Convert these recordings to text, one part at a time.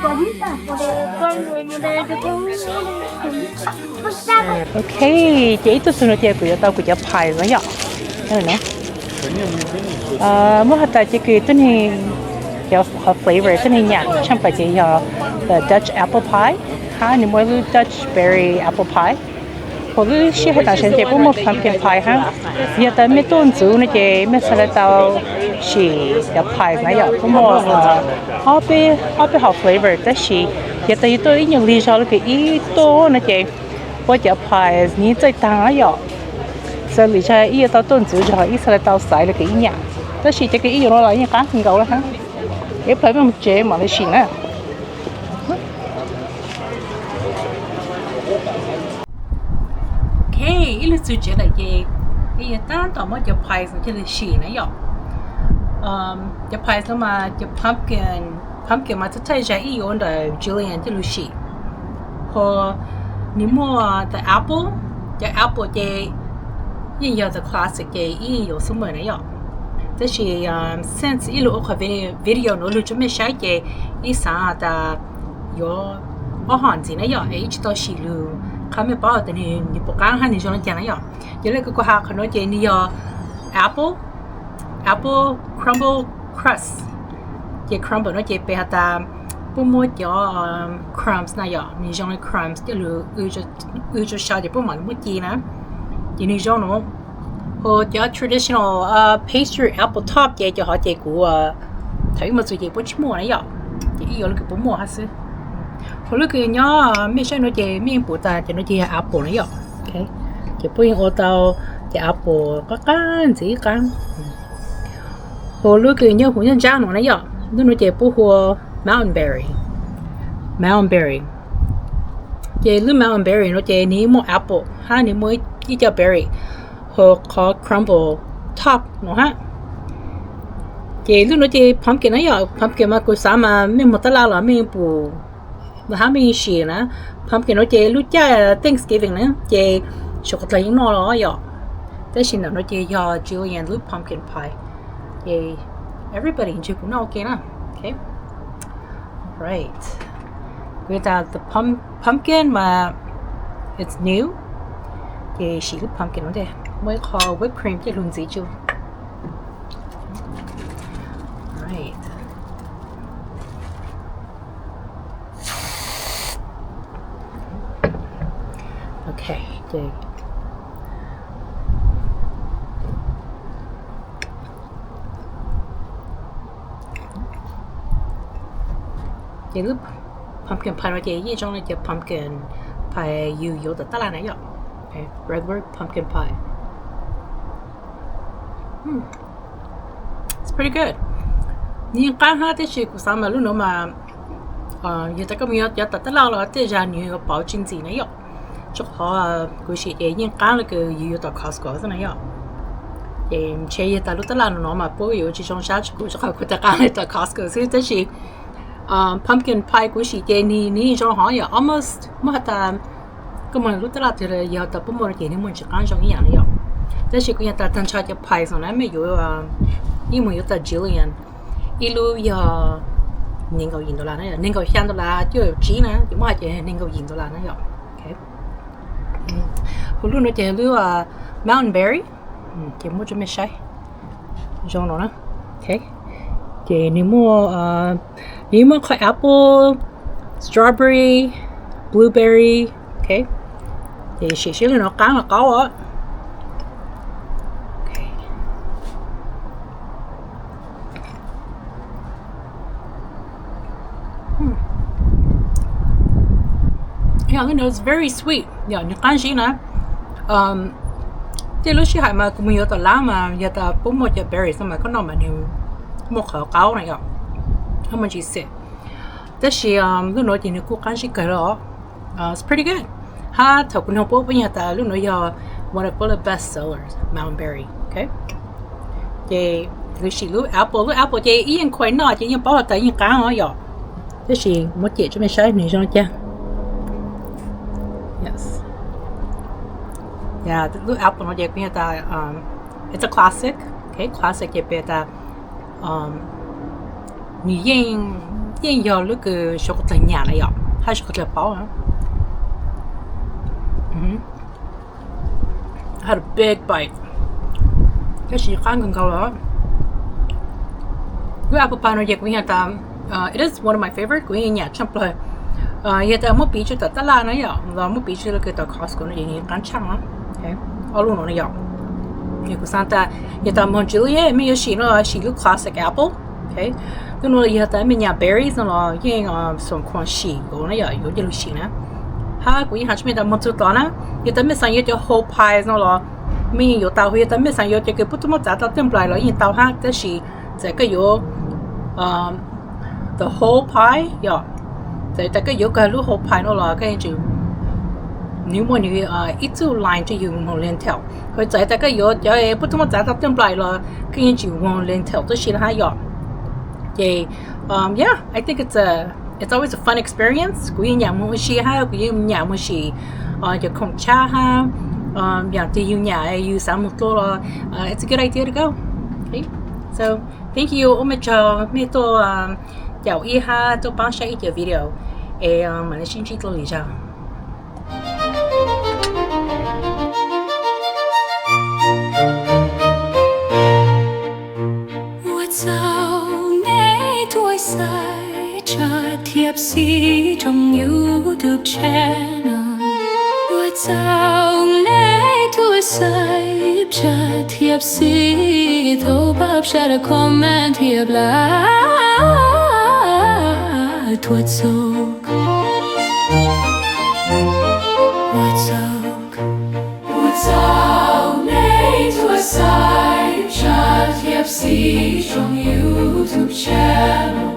Ok, ces ib tug txug no ces kuv yuav tau kuv cov pies no yom. Muab has tas ces kws tug neeg cov hov flavor tug neeg nyam tshaaj pais ces yog the Dutch apple pie, hab nwg muaj lub Dutch berry apple pie. Hos lub sij hawm tam sim no ces puab muaj pumpkin pie hab. Yog tas mej tuaj ntxuv no ces mej xaav le tau sim cov pies na yom, puab muaj ob peb, ob peb hov flavor tab sis yog tas yug tuaj ib nyuag lig zog le kws ib tuaj no ces puab cov pies nwg txawj taag na yom. Xws le ib yuav tau tuaj ntxuv zog ib xaav le tau xaiv le kws ib nyam. Tab sis cov kws ib yuav no los yeej qaab kawg nkaus le hab. Ib plawg mej moog tsev mam le sim na. Ok, ib lug txug tsev lawm ces peb yuav taab tom muab cov pies no coj lug sim na yom. Cov pies no mas cov pumpkin, pumpkin mas txhua txhua zag ib yuav ntawm Jillian coj lug sim. Hos nwg muaj the apple, cov apple ces yeej yog the classic ces ib yuav summer na yom. Tab sis since ib lug ua qhov video nuav lug rua mej saib ces ib xaav tas yuav ob hom ntxiv na yom, es ib tsi tau sim lug qha mej paub tas nwg puas qaab hab nwg zoo le caag na yom. Ces le kws kuv has qhov nuav ces nwg yog apple, apple crumble crust. Ces crumble no ces peb has tas puab muab cov crumbs na yom, nwg zoo le crumbs coj lug w rua sau ces puab mam muab ci na. Ces nwg zoo nuav. Hos cov traditional pastry apple top ces cov hov ces kuv thaum ub moog txug ces puab tsi muaj na yom. Ces ib yuav le kws puab muaj hab xwb. Hos lub kws nyob mej saib nuav ces mej pum tas cov nuav ces yog apple na yom. Ces puab yeej ua tau cov apple qab qab ntxiv ib qaab. Hos lub kws nyob huv nyob ntsab nuav na yom, lub nuav ces puab hu ua mountain berry, mountain berry. Ces lub mountain berry nuav ces nwg muaj apple hab nwg muaj ib co berry hos qhov crumble top nuav hab. Ces lub nuav ces pumpkin na yom, pumpkin mas kuv xaav mas mej moog taj laj los mej pum hab mej sim na. Pumpkin nuav ces lub caij Thanksgiving na ces suav qhov dlaag yeej noj los yom. Tab sis ntawm nuav ces yog Jillian lub pumpkin pie. Ces everybody ntshe kuv noj ok na. Ok. Right. Kuv tas the pump, pumpkin mas it's new. Ces sim lub pumpkin nuav tes muaj ib qho whipped cream coj lug ntxiv tso. Right. Ok, ces ces lub pumpkin pie no ces yeej zoo le cov pumpkin pie yug yuav tom taj laj na yom. Regular pumpkin pie. It's pretty good. Nws yeej qaab hab tab sis kuv xaav mas lub nuav mas yog tas koj mus yuav cov tom taj laj los tej zag nws yuav pauv tsis ntxim na yom. Rua qhov kuv sim ces yeej qaab le kws yug yuav tom Costco xwb na yom. Ces ntshe yog tas lub taj laj no mas puab yuav tsis zoo sab rua kuv rua qhov kuv tas qaab le tom Costco xwb tab sis pumpkin pie kuv sim ces nws, nws yeej zoo hov yom, almost muab has tas koj mus lub taj laj twg los yog tas puab muaj no ces nws muaj tsis qaab zoo ib yaam na yom. Tab sis kuv yog tas taag nrho cov pie no na mej yuav ib mus yuav tas Jillian ib lub yog neeg nkaum yim dollar na, neeg nkaum xyaa dollar cuaj caum tsib na, ces muab has ces neeg nkaum yim dollar na yom. Hos lub no ces lub mountain berry, ces muab rua mej saib zoo no na. Ces nws muaj, nws muaj qhov apple, strawberry, blueberry. Ces sim seb lub no qaab los qaub os. Yog lub no it's very sweet, yog nws qaab zib na. Tej lub sij hawm mas kuv mus yuav tom lab mas yog tas puab muaj cov berries mas koj noj mas nws muaj qhov qaub na yom, muaj tsis xim. Tab sis lub no ces nws kuj qaab zib kawg los. It's pretty good. Hab thaum kuv noog puab, puab yeej has tas lub no yog one of the best sellers, mountain berry. Ces kuv sim lub apple, lub apple ces ib yeej khuam noj ces yeej paub has tas yeej qaab os yom. Tab sis muab cem rua mej saib nws zoo caag. Lub apple no ces kuv yeej has tas it's a classic. Classic ces peb tas nws yeej Yeej yog lub kws suav qhov dlawg nyam na yom, hab suav qhov dlawg paub na. Had a big bite. Tab sis qab nkaus nkaus los. Lub apple pie no ces kuv yog tas, it is one of my favorite, kuv yeej nyam tshaj plaws. Yog tas muab piv tsi tom tab laj na yom, los muab piv tsi lub kws tom Costco no ces qab tshaj na. Ob lub no na yom. Kuv xav tas yog tas Mount Juliet mej yuav sim no los sim lub classic apple. Lub no yog tas mej nyam berries no los yeej xoom khuam sim yuav na yom, yuav cia lug sim na. Hab kuv yeej has tsua mej tas moog txug tod na, yog tas mej xaav yuav cov whole pies no los mej yeej yuav tau, yog tas mej xaav yuav cov kws puab tub muab txav tau tej nplais los yeej tau hab, tab sis txawm koj yuav the whole pie yom, txawm tas koj yuav kawg lub whole pie no los koj yeej tseem, nws muaj nws ib txuj line rua yug moog leej thaum, ho txawm tas koj yuav cov puab tub muab txav tau tej nplais los koj yeej tseem moog leej thaum tuab si na hab yom. Ces yeah, I think it's a, it's always a fun experience. Kuv yeej nyam moog ua si hab kuv yeej nyam moog sim cov khoom tshab hab, yaam twg yug nyam yug xaav moog dlua los it's a good idea to go. So thank you, ua mej tsaug mej tuaj caum ib hab tuaj paab saib ib cov video, es mam le sib ntsib dlua lwm zaug. Ua tsaug neb tuaj saib tshaj thiab sib tshooj YouTube channel. Ua tsaug neb tuaj saib tshaj thiab sib tau pab share, comment thiab like. Ua tsaug, ua tsaug, ua tsaug neb tuaj saib tshaj thiab sib tshooj YouTube channel.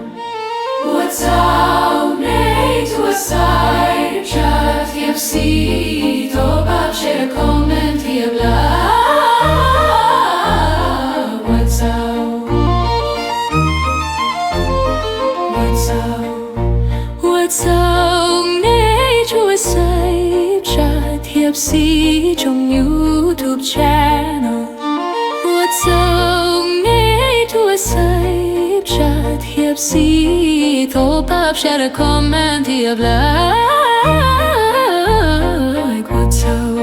Ua tsaug neb tuaj saib tshaj thiab sib tau pab share, comment thiab like. Ua tsaug, ua tsaug, ua tsaug neb tuaj saib tshaj thiab sib tshooj YouTube channel. Ua tsaug neb tuaj saib tshaj thiab sib tau pab share, comment thiab like. Ua tsaug.